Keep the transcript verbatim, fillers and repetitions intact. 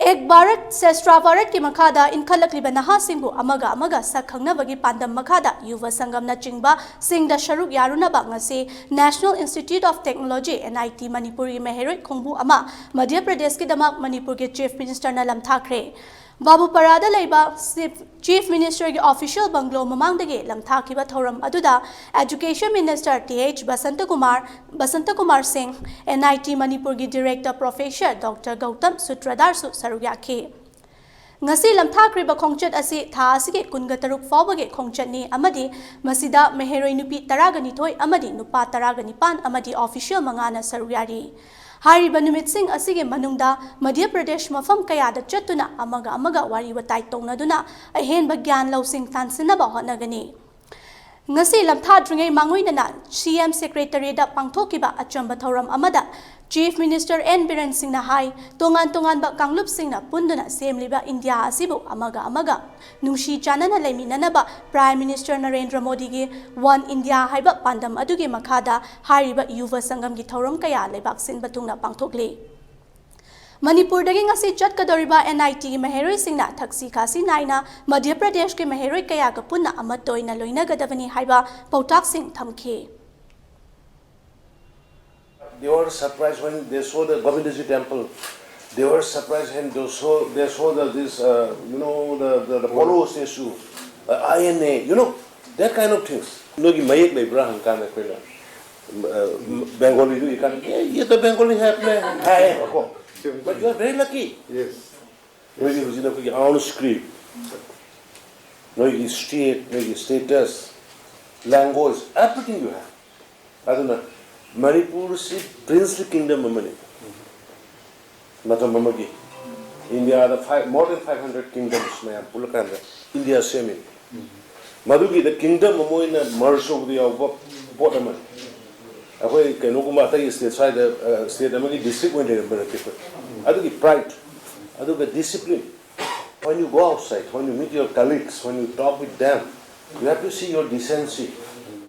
ꯑꯦꯛ ꯚꯥꯔꯠ ꯁ꯭ꯔꯦꯁ꯭ꯊ ꯚꯥꯔꯠꯀꯤ ꯃꯈꯥꯗ ꯏꯟꯈꯠꯂꯛꯂꯤꯕ ꯅꯍꯥꯁꯤꯡꯕꯨ ꯑꯃꯒ ꯑꯃꯒ ꯁꯛ ꯈꯪꯅꯕꯒꯤ ꯄꯥꯟꯗꯝ ꯃꯈꯥꯗ ꯌꯨꯕ ꯁꯪꯒꯝꯅꯆꯤꯡꯕ ꯁꯤꯡꯗ ꯁꯔꯨꯛ ꯌꯥꯔꯨꯅꯕ ꯉꯁꯤ National Institute of Technology, NIT, ꯃꯅꯤꯄꯨꯔꯒꯤ ꯃꯍꯩꯔꯣꯏ ꯈꯣꯡꯕꯨ ꯑꯃ ꯃꯙ꯭ꯌ ꯄ꯭ꯔꯗꯦꯁꯀꯤꯗꯃꯛ ꯃꯅꯤꯄꯨꯔꯒꯤ Chief Ministerꯅ ꯂꯝꯊꯥꯈ꯭ꯔꯦ꯫ ꯕꯥꯕꯨꯄꯥꯔꯥꯗ ꯂꯩꯕ Chief, Chief Ministerꯒꯤ official bungalow ꯃꯃꯥꯡꯗꯒꯤ ꯂꯝꯊꯥꯈꯤꯕ ꯊꯧꯔꯝ ꯑꯗꯨꯗ Education Minister ꯇꯤ ꯑꯩꯆ ꯕꯁꯟꯇꯀꯨꯃꯥꯔ, ꯕꯁꯟꯇꯀꯨꯃꯥꯔ ꯁꯤꯡ, NIT ꯃꯅꯤꯄꯨꯔꯒꯤ Director Professor Doctor ꯒꯧꯇꯝ ꯁꯨꯇ꯭ꯔꯙꯥꯔꯁꯨ ꯁꯔꯨꯛ ꯌꯥꯈꯤ꯫ ꯉꯁꯤ ꯂꯝꯊꯥꯈ꯭ꯔꯤꯕ ꯈꯣꯡꯆꯠ ꯑꯁꯤ ꯊꯥ ꯑꯁꯤꯒꯤ ꯀꯨꯟꯒ ꯇꯔꯨꯛ ꯐꯥꯎꯕꯒꯤ ꯈꯣꯡꯆꯠꯅꯤ ꯑꯃꯗꯤ ꯃꯁꯤꯗ ꯃꯍꯩꯔꯣꯏ ꯅꯨꯄꯤ ꯇꯔꯥꯒ ꯅꯤꯊꯣꯏ ꯑꯃꯗꯤ ꯅꯨꯄꯥ ꯇꯔꯥꯒ ꯅꯤꯄꯥꯟ ꯑꯃꯗꯤ official ꯃꯉꯥꯅ ꯁꯔꯨꯛ ꯌꯥꯔꯤ꯫ ꯍꯥꯏꯔꯤꯕ ꯅꯨꯃꯤꯠꯁꯤꯡ ꯑꯁꯤꯒꯤ ꯃꯅꯨꯡꯗ ꯃꯙ꯭ꯌ ꯄ꯭ꯔꯗꯦꯁ ꯃꯐꯝ ꯀꯌꯥꯗ ꯆꯠꯇꯨꯅ ꯑꯃꯒ ꯑꯃꯒ ꯋꯥꯔꯤ ꯋꯥꯇꯥꯏ ꯇꯧꯅꯗꯨꯅ ꯑꯍꯦꯟꯕ ꯒ꯭ꯌꯥꯟ ꯂꯧꯁꯤꯡ ꯇꯥꯟꯁꯤꯟꯅꯕ ꯍꯣꯠꯅꯒꯅꯤ꯫ ꯉꯁꯤ ꯂꯝꯊꯥꯗ꯭ꯔꯤꯉꯩ ꯃꯥꯡꯑꯣꯏꯅꯅ ꯁꯤ ꯑꯦꯝ Secretariatꯗ ꯄꯥꯡꯊꯣꯛꯈꯤꯕ ꯑꯆꯝꯕ ꯊꯧꯔꯝ ꯑꯃꯗ Chief Minister ꯑꯦꯟ ꯕꯤꯔꯦꯟ ꯁꯤꯡꯅ ꯍꯥꯏ, ꯇꯣꯉꯥꯟ ꯇꯣꯉꯥꯟꯕ ꯀꯥꯡꯂꯨꯞꯁꯤꯡꯅ ꯄꯨꯟꯗꯨꯅ ꯁꯦꯝꯂꯤꯕ ꯏꯟꯗꯤꯌꯥ ꯑꯁꯤꯕꯨ ꯑꯃꯒ ꯑꯃꯒ ꯅꯨꯡꯁꯤ ꯆꯥꯟꯅꯅ ꯂꯩꯃꯤꯟꯅꯅꯕ Prime Minister ꯅꯔꯦꯟꯗ꯭ꯔ ꯃꯣꯗꯤꯒꯤ One India ꯍꯥꯏꯕ ꯄꯥꯟꯗꯝ ꯑꯗꯨꯒꯤ ꯃꯈꯥꯗ ꯍꯥꯏꯔꯤꯕ ꯌꯨꯕ ꯁꯪꯒꯝꯒꯤ ꯊꯧꯔꯝ ꯀꯌꯥ ꯂꯩꯕꯥꯛ ꯁꯤꯟꯕ ꯊꯨꯡꯅ ꯄꯥꯡꯊꯣꯛꯂꯤ꯫ ꯃꯅꯤꯄꯨꯔꯗꯒꯤ ꯉꯁꯤ ꯆꯠꯀꯗꯧꯔꯤꯕ NITꯒꯤ ꯃꯍꯩꯔꯣꯏꯁꯤꯡꯅ ꯊꯛꯁꯤ ꯈꯥꯁꯤ ꯅꯥꯏꯅ ꯃꯙ꯭ꯌ ꯄ꯭ꯔꯗꯦꯁꯀꯤ ꯃꯍꯩꯔꯣꯏ ꯀꯌꯥꯒ ꯄꯨꯟꯅ ꯑꯃꯠꯇ ꯑꯣꯏꯅ ꯂꯣꯏꯅꯒꯗꯕꯅꯤ ꯍꯥꯏꯕ ꯄꯥꯎꯇꯥꯛꯁꯤꯡ ꯊꯝꯈꯤ꯫ They were surprised when they saw the Govindajee temple. They were surprised when they saw, they saw the, this, uh, you know, the, the, the Apollo statue, uh, I N A, you know, that kind of things. ꯅꯣꯏꯒꯤ ꯃꯌꯦꯛ ꯂꯩꯕ꯭ꯔꯥ ꯍꯪꯀꯥꯟꯗ ꯑꯩꯈꯣꯏꯅ ꯕꯦꯡꯒꯣꯂꯤꯗꯨ ꯏꯀꯥꯟꯗ, "ꯑꯦ, ꯌꯦ ꯇ ꯕꯦꯡꯒꯣꯂꯤ ꯍꯦ ꯑꯄꯅꯦ ꯍꯥꯏ ꯀꯣ꯫ But you are very lucky. Yes. ꯅꯣꯏꯒꯤ ꯍꯧꯖꯤꯛ ꯅꯈꯣꯏꯒꯤ own script, ꯅꯣꯏꯒꯤ state, ꯅꯣꯏꯒꯤ status, language, everything you have. ꯑꯗꯨꯅ ꯃꯅꯤꯄꯨꯔꯁꯤ princely kingdom ꯑꯃꯅꯤ꯫ ꯃꯇꯝ ꯑꯃꯒꯤ ꯏꯟꯗꯤꯌꯥꯗ five, more than five hundred kingdoms ꯃꯌꯥꯝ ꯄꯨꯜꯂꯀꯥꯟꯗ ꯏꯟꯗꯤꯌꯥ ꯁꯦꯝꯃꯤ꯫ ꯃꯗꯨꯒꯤꯗ kingdom ꯑꯃ ꯑꯣꯏꯅ merge ꯇꯧꯕꯗ ꯌꯥꯎꯕ ꯄꯣꯠ ꯑꯃꯅꯤ꯫ ꯑꯩꯈꯣꯏ ꯀꯩꯅꯣꯒꯨꯝꯕ ꯑꯇꯩ state ꯁ꯭ꯋꯥꯏꯗ, ꯑ, state ꯑꯃꯒꯤ district ꯑꯣꯏꯅ ꯂꯩꯔꯝꯕ ꯅꯠꯇꯦ ꯑꯩꯈꯣꯏ꯫ ꯑꯗꯨꯒꯤ pride, ꯑꯗꯨꯒ discipline, when you go outside, when you meet your colleagues, when you talk with them, you have to see your decency.